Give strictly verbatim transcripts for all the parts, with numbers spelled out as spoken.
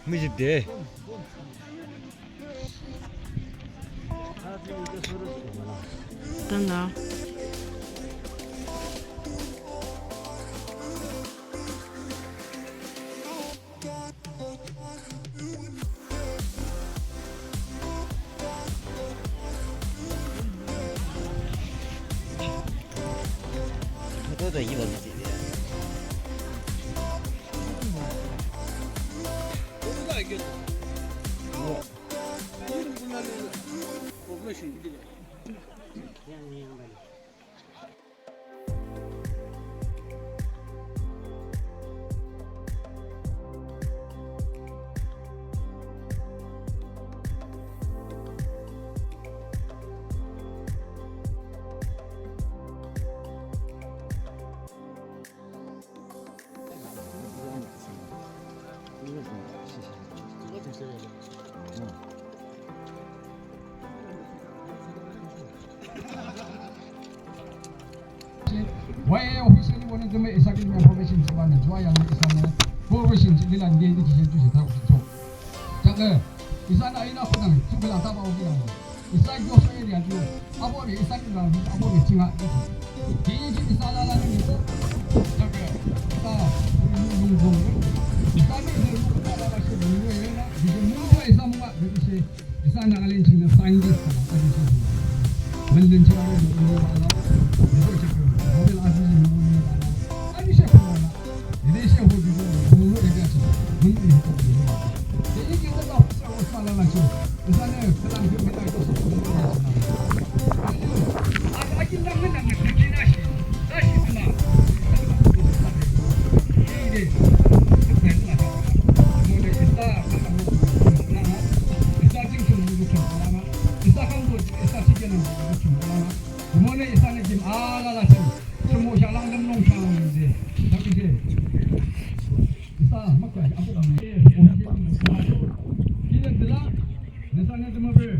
Müjide. Tanda. Y A officially wonü tümü isa kilim information jihbanü ju ayang isanü information jih lilang de ni kije ju jih thachoh. Jangü isanü ayina khunang ju kila taba oki yang. Isa Joshua area ju, abo re isa kilim, abo re chinga. Kini ju isa lala ni. Jangü isa lung lung. Isa ni lung lala shi lung lung. Isa Nagaland ching scientist ka, ani shi. Menden ching ani shi, ani shi. Ani shi. Isa makai apu kami. Kile dela, nüsanü tümü bir,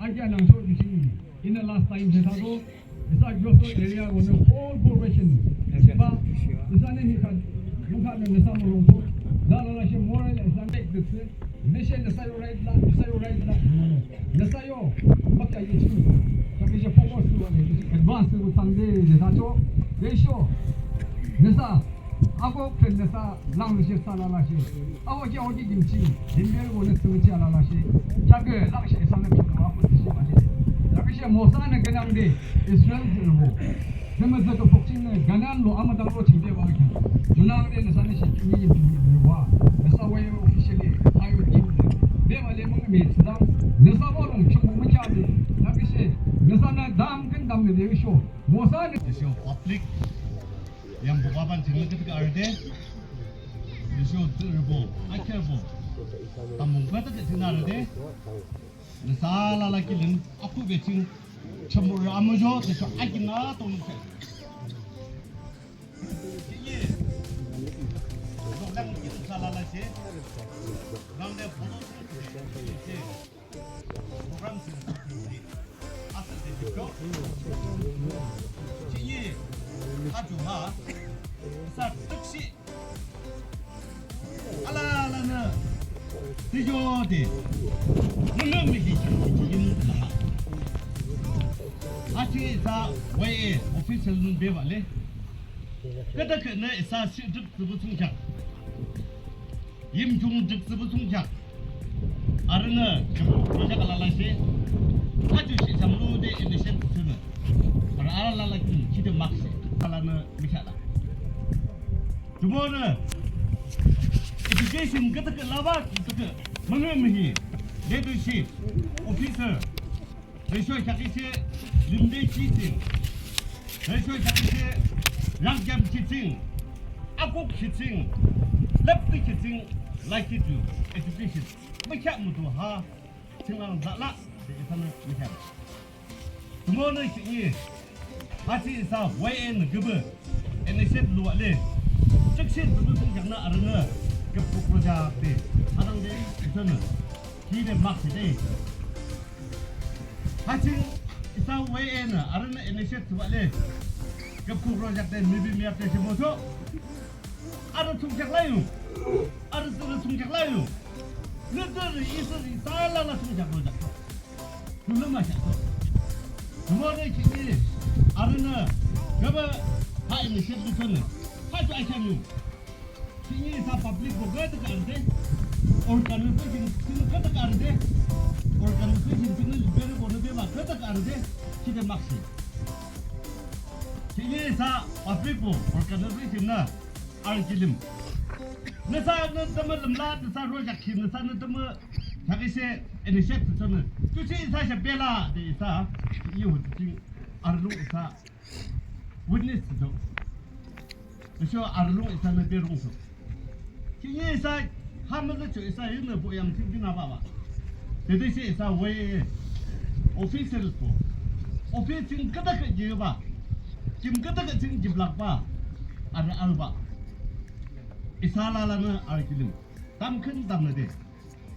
aki anang so di sini. In the last time, isa Joshua area wonü whole corporation. Ba, isanü hi kan, mukha nü nüsa mulong po. Dala la shi moral isan tek dikse. Nüshe nüsa yo right la, nüsa yo right la. Nüsa yo, makai ye chu. Kami je focus tu wa ne, advance tu tangde, je thachoh. Ratio. Nüsa. Ako ken nüsa lang nüshe sa lala shi. Ako ki ako ki kimchi. Limber wonü tümüchi lala shi. Jangü lang shi isanü kimchi ako tishi ma shi. Jangü shi Mosanü kenangde Israel zirbo. Tümü zütü pokchingnü Kanan lo amadang lo chingde wa ki. Junangde nüsanü shi kimi yimchi wa. Nüsa wa yo officially ayo kimchi. Bebale mung mi sidang. Nüsa wa long chungbo mükya de. Jangü shi nüsanü dam ken dam ne de sho. Mosanü. Tüsho public. Yambo baban ching lüküt ka arde. Tüsho tırbo, akherbo. Tamung kata ke ching arde. Nüsa lala kilim, aku be ching. Chambur amujo, tüsho akin na tong ke. Ye. Noklang kilim sa lala che. Nang de photo che. Program sing. Asa de ko. Chingi. Aju ha. Sa tuksi. Ala ala na. Tijo de. Mülüm mi hi yin la. Achi sa Y A official nun bebale. Kata kene isa shi duk tubu sungkya. Yimchung dikthsüpü thsungkheak. Arünü chum project alala shi. Ha ju shi chamlu de initiate thsünü. Arü alala kim khide makshe. Alanü mükheahlah. Jumonü education küdükhüh laba küdükhüh müngühmühi. Leadership, officer. Tüsho kheaküshe limde ki ching. Tüsho kheaküshe rangkheam ki ching. Akuk ki ching. Lepti ki ching. Lakhi ju education mükheah mutuh ha chinglang lala. Isanü mükheam. Jumonü khihni, ha ching isa Y A nü küpü initiate lua le, trükshih thsüpü thsungkheaknü arünü küpkuk rojak de, hanangde isanü, hide makshe de. Ha ching isa Y A nü arünü initiate thsübah le, küpkuk rojak de, mibi miyap de shimocho. Arü thsungkheak la yung. Arü tsührü thsungkheak la yung. Nü tsührü isa isa alala thsungkheak rojak. Tümü mükheam. Tümüde khihni arünü küpü ha initiate thsünü, ha ju akheam yung. Khihni isa public bo küdükhüh arüde, organization thsünü küdükhüh arüde, organization thsünü liberal bonü bebah küdükhüh arüde, hide makshe. Khihni isa public bo organization nü arü kilim. Nüsanü tümü lümla, nüsa rojak ki, nüsanü tümü thaküshe initiate thsünü. Tüshe isa she bela de isa, iho tüshe arülung isa witness thsücho. Tüsho arülung isanü berung so. Khihni isa ha müzücho isa yunü bo yam ching kinabah bah. Tütüshe isa we official bo. Office ching küdükhüh jibah. Kim küdükhüh ching jiplakbah. Arü arübah. Isa lalanü arü kilim. Tamkhüntamnüde.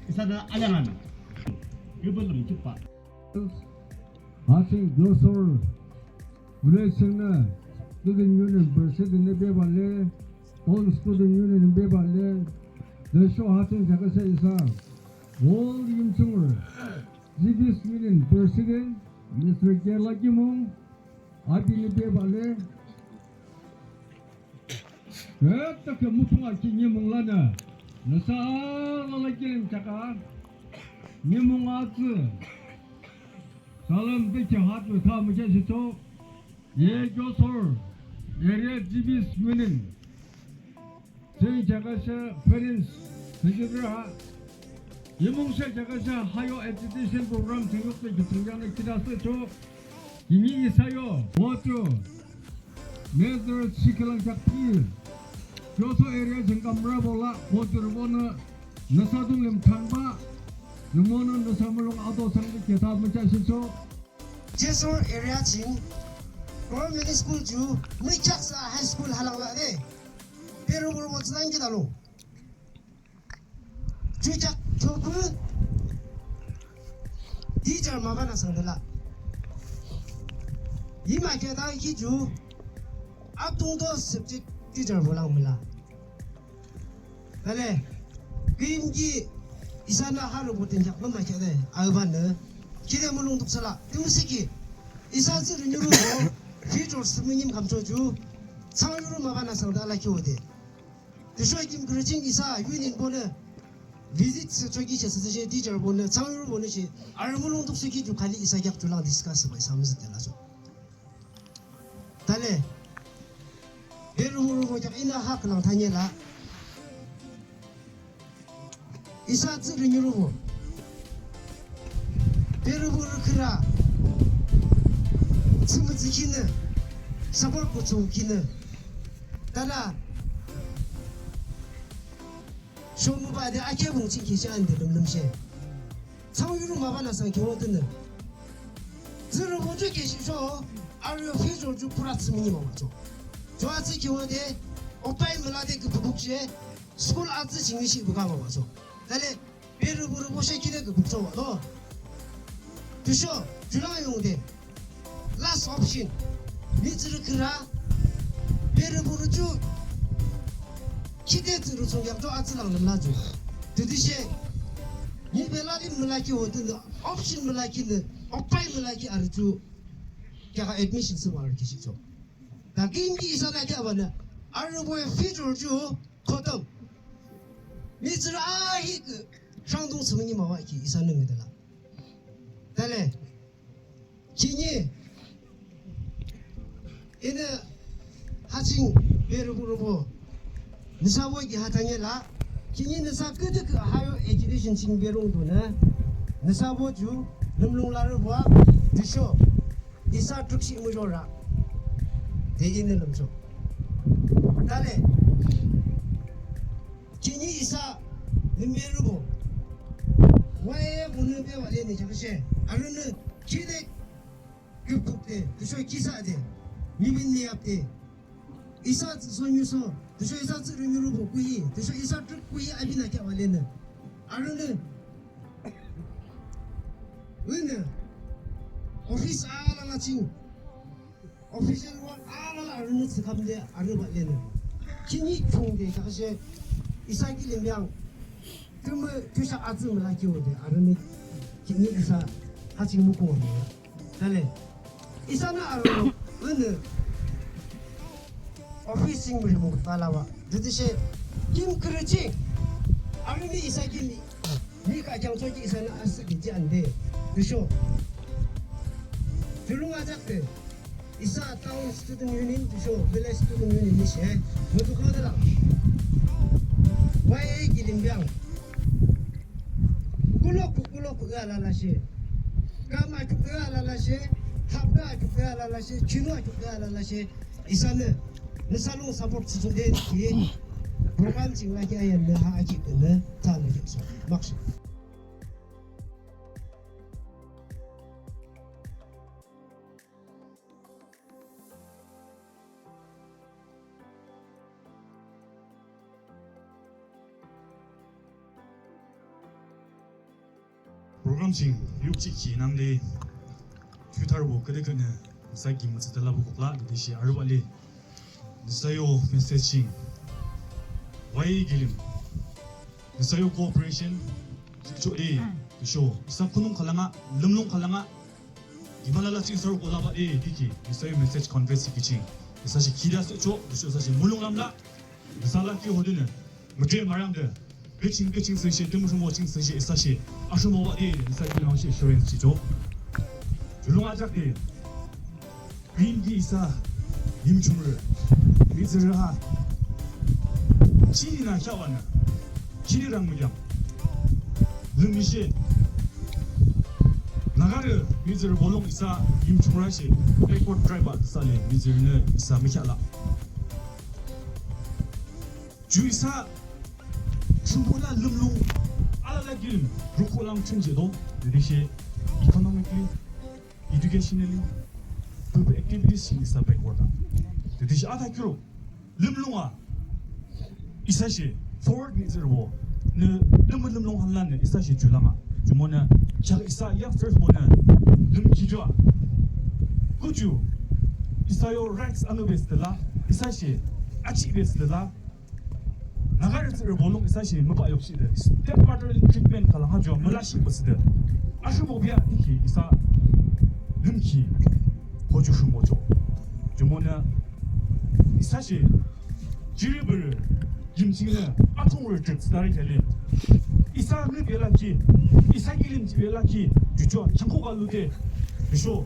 Isanü ayanganü. Küpü lümkhitbah. Ha ching Gyosor village chingnü Student Union President nü bebah le, All Student Union nü bebah le, tüsho ha ching thaküshe isa All Yimchunger G Bs Union President Mister Kerala Kimung, api nü bebah le, küdükhüh muthung a ki nimung lanü, nüsa alala kilim thaka, nimung atsü, salem de ki hatü tha mükheam shicho, ye Gyosor area G Bs Union ching thaküshe parents secretary ha, nimung she thaküshe ha yo agitation program thsüyukde ki thsungkheaknü khita thsücho, khihni isa yo, ocho, Mister Shikilang Chakpi, Gyosor area ching kamrabo la, ocho rübonü, nüsa dunglim thanbah, jumonü nüsa mulong ato sangde ki tha mükheam shicho. Gyosor area ching government school ju mükheak sa high school halang la de. Berübo rübo tsülang ki talo. Ju kheak chopu teacher mabana sangde la. Yimba kheakta ki ju atungto subject teacher bo lang müla. Tale, küyimki isanü harübo thsungkheak lümakheah de, aübanü khide mulong duksa la, tümüsiki isa tsührü niurübo future thsümünim kamchoh ju thsangyurü mabana sangde alakhi hode. Tüsho kim kürü ching isa union bonü visit thsüchoki she thsüthsüshe teacher bonü thsangyurü bonü she arü mulong duksüki ju khali isa kheak ju lang discuss thsübah isa müzüde lachoh. Tale, berübo rübo kheak inü ha khülang thani la. Isa tsührü niurübo, berübo rü khürü thsümütsü kinü, support kutsü kinü, tala shomübah de akheahpung ching kheshi ande lümlümshe. Thsangyurü mabana sang kheahde nü, tsührübo ju kheshi sho, arü yo future ju pura thsümünim mübahchoh. Ju atsü kheahde, opai mülade küpü bukshe, school atsü ching mishi buka mübahchoh. Tale, berübo rübo she kide küpü buksho mübah to. Tüsho ju lang yungde, last option, mihtsürü khürü, berübo rü ju kide tsührü thsungkheak ju atsü lang lümla ju. Tütüshe, mibe lalim mülakhi hode nü, option mülakhi nü, opai mülakhi arü ju kheakü admission thsübah arü kheshi choh. Ta küyimki isanü kheahbanü, arübo future ju khotom. Mihtsürü ahihkhüh rhangdung thsümünim mübahkhi isanü ngüde la. Tale, khihni inü ha ching berübo rübo nüsabo ki ha thani la, khihni nüsa küdükhüh ha yo agitation ching berung donü, nüsabo ju lümlung larübo a, tüsho isa trükshih muzhorü a de inü lümchoh. Tale, khihni isa limberübo, why bunü Arünü bewa lene kheaküshe, arünü kide küpkukde, tüsho kisade, mibin miyapde, isa tsühsoniuso, tüsho isa tsührü mirubo kuhi, tüsho isa trük kuhi abinü kheahwa lene. Arünü, ünü, office alala ching, official work alala arünü thsükhamde arübah lene. Khihni chungde kheaküshe isa kilim yang tümü tüsha atsü müla kiode arünü khihni isa ha ching mukung arü. Tale. Isanü arü ünü office ching müli mukung talabah. Tütüshe kim kürü ching arünü isa kim mihkhah kheangchoki isanü asühkhi ji ande. Tüsho. Ju lung ajakde. Isa Town Student Union tüsho Village Student Union nishe. Mutuko de lang. Wai kilim biang. Kulok kulok alalashe. Kam achuk alalashe. Hapta achuk alalashe. Chinu achuk alalashe. Isanü. Nüsa lung support thsüde ki. Program ching lakhi ayanü ha aji künü. Thanü kimso. Makshe. Program ching yukjihkhi nangde, Twitter bo küde künü, nüsa ki mütsüde labuh kukla, tütüshe arübah le, nüsa yo message ching, wai kilim, nüsa yo cooperation, jikcho e, tüsho, isa khunung khülang a, lümlung khülang a, Himalalah ching saruk olabah e, tiki, isa yo message convey thsükhi ching. Isa shi khide asühcho, tüsho isa shi mulong lamla, isa lakhi hodünü, mütre marangde, küching küching thsüshe, tümü rhimo ching thsüshe, isa shi, ashümo bah de, isa kilim shi assurance jicho. Ju lung ajakde, Green ki isa, Yimchungrü, mihtsürü ha, chini na kheahbanü, chini rang mükyang. Lümnüshe, Nagarü mihtsürü bolung isa Yimchungrü shi, backward tribe a thsüle mihtsürünü isa mükheahlah. Ju isa, shimpuh la lümlung, alala kilim, rukhu lang chingje do, tütüshe, economically, educationally, püpü activities ching isa backward a. Tütüshe ata kiro, lümlung a, isa shi, forward mihtsürübo, nü, lümü lümlung hanlanü, isa shi ju lang a. Jumonü, chak isa youngsters bonü, lümkhi jua. Kuju, isa yo rights anü best la, isa shi, achi best la, Nagarü tsührü bolung isa shi mübah yokshide. Stepfatherly treatment khülang ha jua mülashihpü thsüde. Ashübo bia tiki isa lümkhi koju shümocho. Jumonü isa shi jiri bürü jimchingnü atungrü trip thsütari thali. Isa nü bela ki, isa kilim ji bela ki, jucho changkho kalude. Tüsho,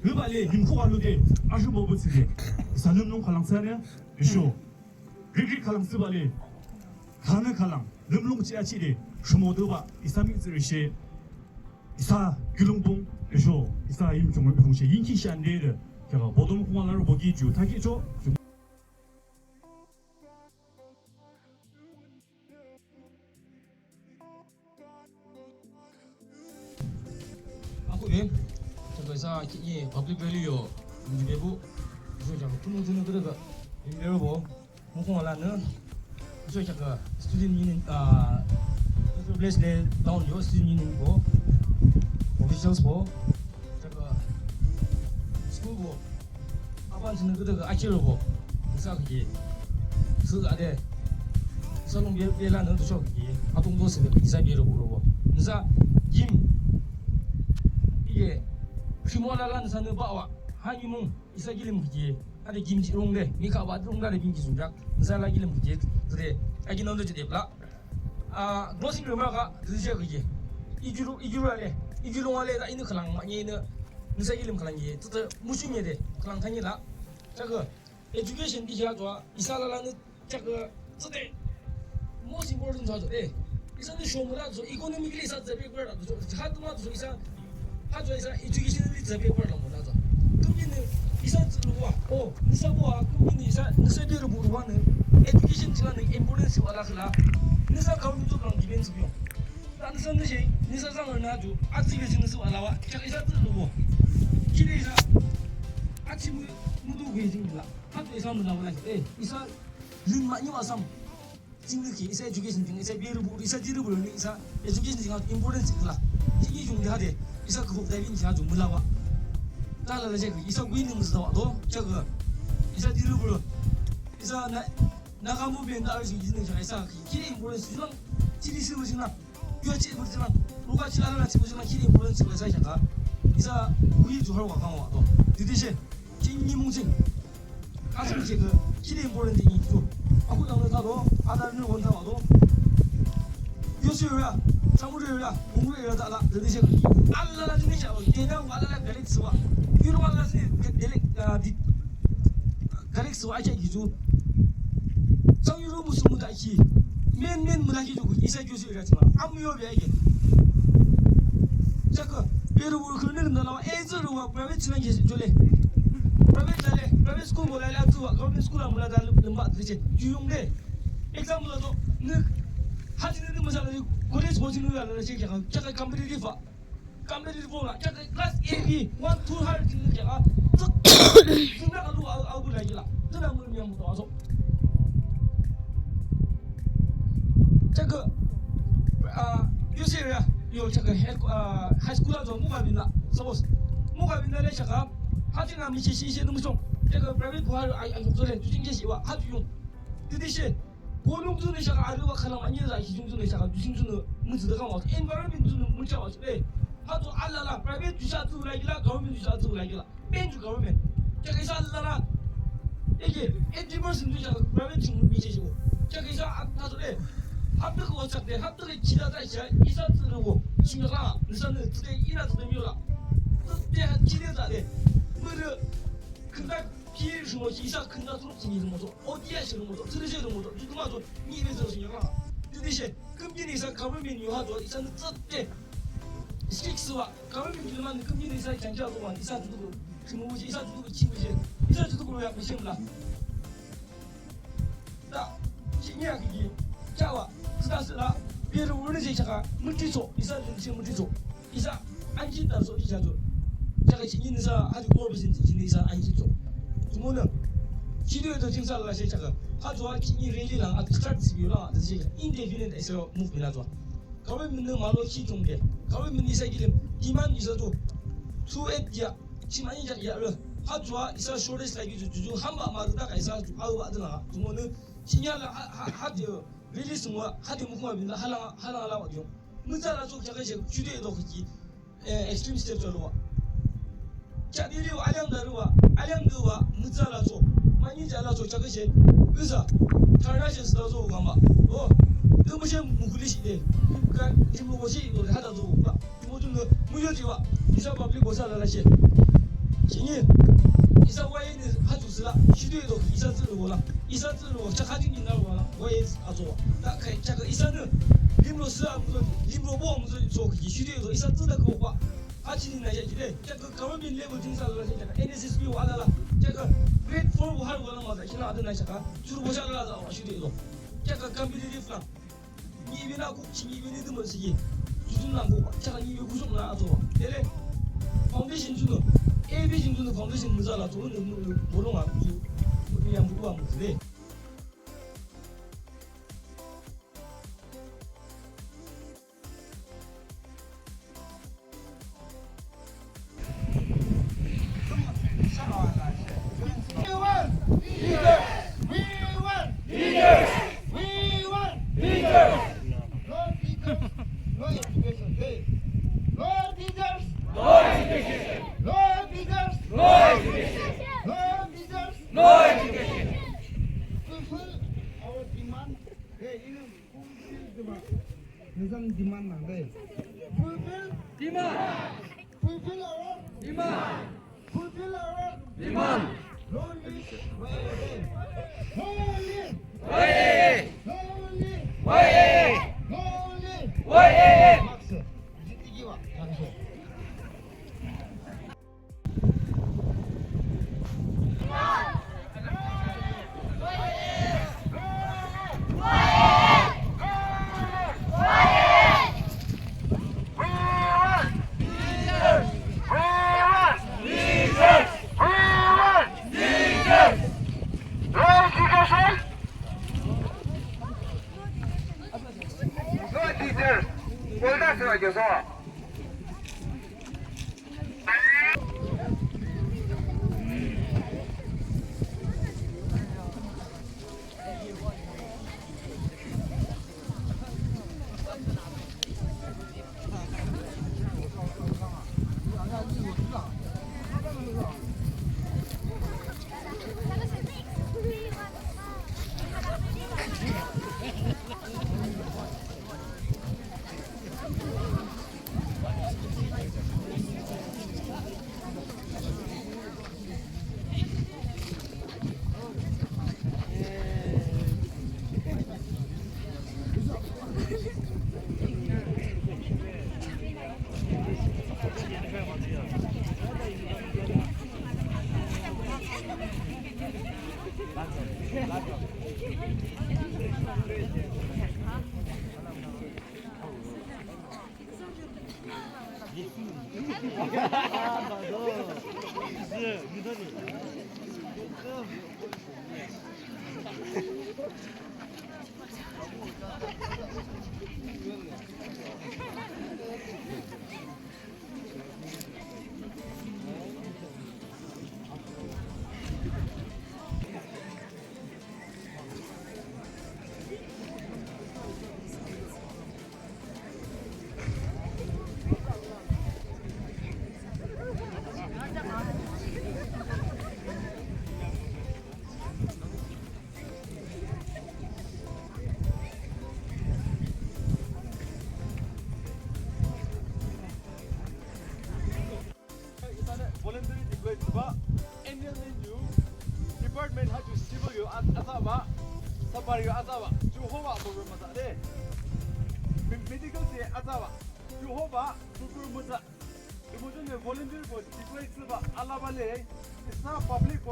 nü bale jimkho kalude. Ashübo pü thsüde. Isa lümlung khülang thsüne. Tüsho. Riri khülang thsübah le, khanü khülang, lümlung chi achide, shümodoba, isa mihtsürü shi, isa kiulongpung, tüsho, isa Yimchungrü kiulong shi, yinki shi ande de, kheakü, bodom khunga larü boki ju, thakhi cho, ju. Akhuhbe, kheakü isa khihni public value yo, njibebuh, iso kheakü khunung thsünü kürü kheakü, limberübo, mukhung alanü, iso kheakü student union, ah, village le town yo student union bo, officials bo, kheakü school bo, aban thsünü küdükhüh achirübo, nüsa khihni, thsüde, nüsa lung be, belanü tüsho khihni, atungto thsüde, isa berübo rübo. Nüsa, kim, ike, rhimo alala nüsanü bahwa, ha nimung, isa kilim khihni, ade kim ji rungde, mükheahba rungde, ade kim ji sungkheak, nüsa la kilim khihni, thsüde, aki nangde jide la. Ah, closing remark a, tüshe khihni. Ikiru, ikiru ale, ikirung ale, ta inü khülang manye inü, nüsa kilim khülang ye, tütü, mushum ye de, khülang thanye la. Kheakü, education di ya to, isa lalanü, kheakü, tütü, most important to, eh. Isanü shomura to, economically isa tsü backward to, ha tuma to, isa, Ha ju isa educationally tsü backward lang mona tsü. Tümünü isa tsü lua, o, nüsa bua, tümünü isa, nüsa de rubu ruanü, education tsülanü importance wa la khüla, nüsa government job lang depend tsü biyo. Tüshe nüsa thsangyurünü ju atsü ke ching nüsa alabah, kheak isa tsührübo, khide isa atsü mü, mütuke ching la. Hatu isa mülabah la, eh, isa lim mahne asam. Ching nü ki isa education ching, isa beri bu, isa diri bu ni isa education ching importance la. Ching ni yung de hade isa kuhuk da bin cha ju mülabah. Tala la ching isa win ni müsa do, ching isa diri bu, isa na, Naga movement da arju ching isa ki importance lang, ching si bu ching na. Yo chi bu ching na, ruka chi ala la chi bu ching na, ching importance la sa chaka. Isa win ju har wa kang wa do. Didi she, ching ni mung ching. Asong che ke, chide important ni to. Aku yang le ta do, ada ni won ta do. Yo si yo ya, samu yo ya, ung yo ya ta la, de ni che. Alala ni cha, de na wa alala galik swa. Yo wa alala ni galik, ah, di, galik swa acha ki to. Sang yo musu mu ta ki. Men, men mu ta ki to, isa yo si yo ya ta. Am yo be ya. Chaka, pero bu ko ne na la, eh, zo ro wa, private ching ke to le. Private la le, private school mo la le, a tsüwa, government school a mo la da le, lamba de che, ju yung de. Exam la to, ne, ha chi ne, ne mo sa le, college mo chi ne la le che, kya, kya competitive a. Competitive la, kya class A B, one, two hard chi ne kya, tsük, tsük na ka lu a, a lu la yi la. Tsük na mo mi mo to a so. Chaka, ah, yo si yo ya, yo chaka, eh, ah, high school a zo, mo ka bin la, suppose. Mo ka bin la le chaka, Ha ju nga mi shi shi shi nung shong. Chaka private ko ha a, a, a, yuk so le, ju jing je shi wa, ha ju yung. Didi shi. Ko nung ju ne shaka a ri wa khala ma ni za shi jung ju ne shaka, ju jing ju ne, mu zu de kang wa. Environment ju ne, mu cha wa shi le. Ha ju alala, private ju sha zu la yi la, government ju sha zu la yi la. Pen ju government. Chaka isa alala. Ege, eighty percent ju shaka private ju mi je shi wo. Chaka isa a, ha ju le. Ha ju ko wa chak de, ha ju le chi da da shi, isa zu le wo. Shi mi la, ni sa ne, zu de, ina zu de mi la. Zu de, ha chi de za de. Mu de, kunda Pi rhimo shi isa khünta thuruk chini rhimo cho, odiya shi rhimo cho, thürü shi rhimo cho, ju kuma cho, ni be zo shi nyaka. Tütü shi, kümjini isa government yo ha cho, isa nü tsüte. Strict swa, government yo ma nü kümjini isa chanja cho wa, isa tutu ko, rhimo shi, isa tutu ko, chi shi, isa tutu ko ya, shi la. Ta, shi nya ki ki, chawa, tsüta sü la, biru wuni shi chaka, müti cho, isa shi müti cho. Isa anji ta so isa to. Chaka chini nüsa hadi kor bisin chini isa anji to. Jumonü. Chido to chingsa la she chaka. Ha to chini rally lang at start si la de she. Indefinite isa move la to. Government nü malo chi tong de. Government isa gilim. Demand isa to. Two eight ya. Chimani ya ya le. Ha to isa shortest la gi ju ju hamba ma ta ka isa to. Au ba de la. Jumonü. Chinya la ha ha ha de. Release mo hadi mo kuma bin la hala hala la wa yo. Mütsa la so chaka she, chude do ki, eh, extreme step to lo wa. Cha di ri wa, aliang da ri wa, aliang da wa, mütsa la so. Mani cha la so chaka she, usa, tarna she sta so wa ma. O, de mo she mu kuli shi de. Ka, di mo shi do hada so wa. Mo tun de, mu yo ji wa. Isa public bosa la la she. Chini, isa wa ye ni ha tu sila, shi de do, isa zi lo la. Isa tsü lo, chaka jing jing na lo la, wa ye azo. Ta kai chaka isa nü, limro sü a müzo, limro bo müzo, so ki shi de zo, isa tsü da ko ba. Ha chi ni na ya ki de, chaka government level jing sa la, chaka N S S B wa la la, chaka grade four wa ha wa la ma da, shi na da na chaka, juru bo sha la la, wa shi de zo. Chaka competitive la. Ni bi na ku, chi ni bi ni de mo si ye. Ju jun na ko ba, chaka ni bi ku shong na azo. De le, foundation ju no, A B jing ju no foundation mu za la zo, no, no, no, bo lo ma ju, ni ya mu wa mu de. We want leaders. We want leaders. We want leaders. No teachers, no education. Hey. No teachers. No education. No teachers. No education. No teachers. No education. Fulfill our demand. Hey, you know, fulfill demand. Nüsa demand nangde. Fulfill demand. Fulfill our demand. Fulfill our demand. Long live Y A A. Long live Y A A. Long live Y A A. Long live Y A A. Maksud. Jitigi wa. Thank you. Sir, Kolda sir ajo so. Isanü voluntary deploy thsübah, Indian Land Use Department ha ju civil yo a-, atsahbah, sapar yo atsahbah, ju hobah program mütsah de. Me-, medical se atsahbah, ju hobah program mütsah. Jumonü voluntary ko deploy thsübah alabah le, isa public ko